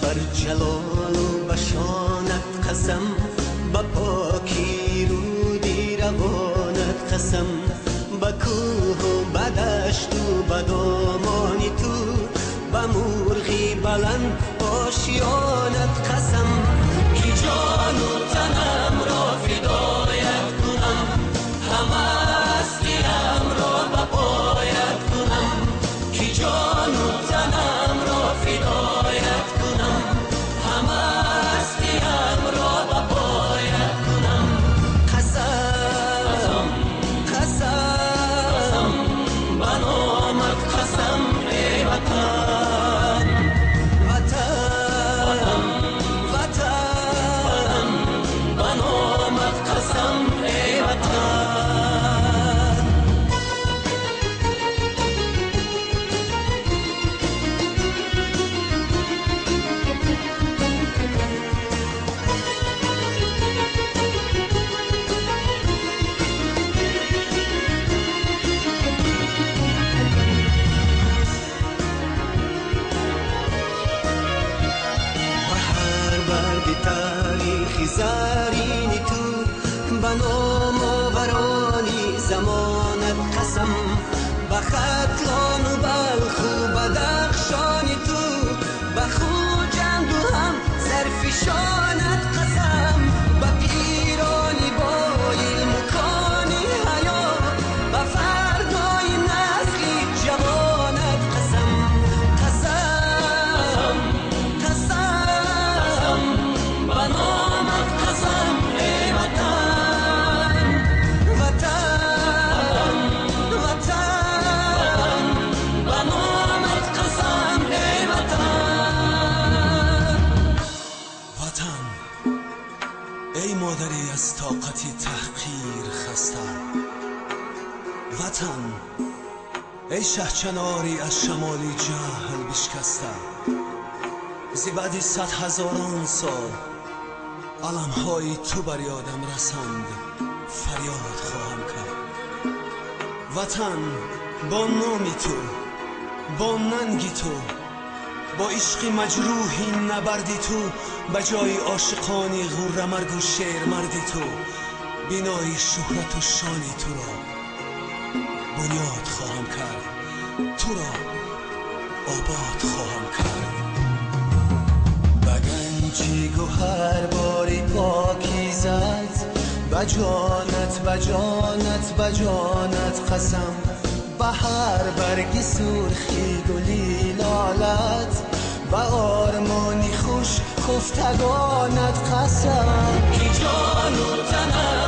Бар ҷалолу ба шонат қасам, ба покӣ руди равонат қасам, ба кӯҳу ба дашту ба домони ту, ба мурғи баланд ошёнат қасам, ки ҷону танамро фидоят кунам, ҳама ҳастиямро ба поят кунам, ки ҷону танамро фидоят кунам, ҳама ҳастиямро ба поят кунам. Қасам, қасам, ба номат қасам, эй Ватан, Ватан, Ватан, ба номат қасам, эй Ватан. Ба ҳар барги таърихи зарини ту, ба номоварони замонат қасам, ба Хатлону Балху Бадахшони ту, ба Хуҷанду ҳам Зарфишонат қасам, ба пирони бо илму кони ҳаё, ба фардои насли ҷавонат қасам. Қасам, қасам, ба номат қасам, эй Ватан, Ватан, Ватан, ба номат қасам, эй Ватан. Ватан, эй модари аз тоқати таҳқир хаста, Ватан, эй шаҳчанори аз шамоли ҷаҳл бишкаста, зи баъди сад ҳазорон сол аламҳои ту бар ёдам расанд, фарёд хоҳам кард. Ватан, бо номи ту, бо нанги ту, бо ишқи маҷрӯҳи набарди ту, ба ҷои ошиқони ғуррамаргу шермарди ту, бинои шӯҳрату шони туро бунёд хоҳам кард, туро обод хоҳам кард. Ба ганҷи гавҳарбори покизат, ба ҷонат, ба ҷонат, ба ҷонат қасам, ба ҳар барги сурхи гули лолат, ба ормони хуш хуфтагонат қасам, ки ҷону танам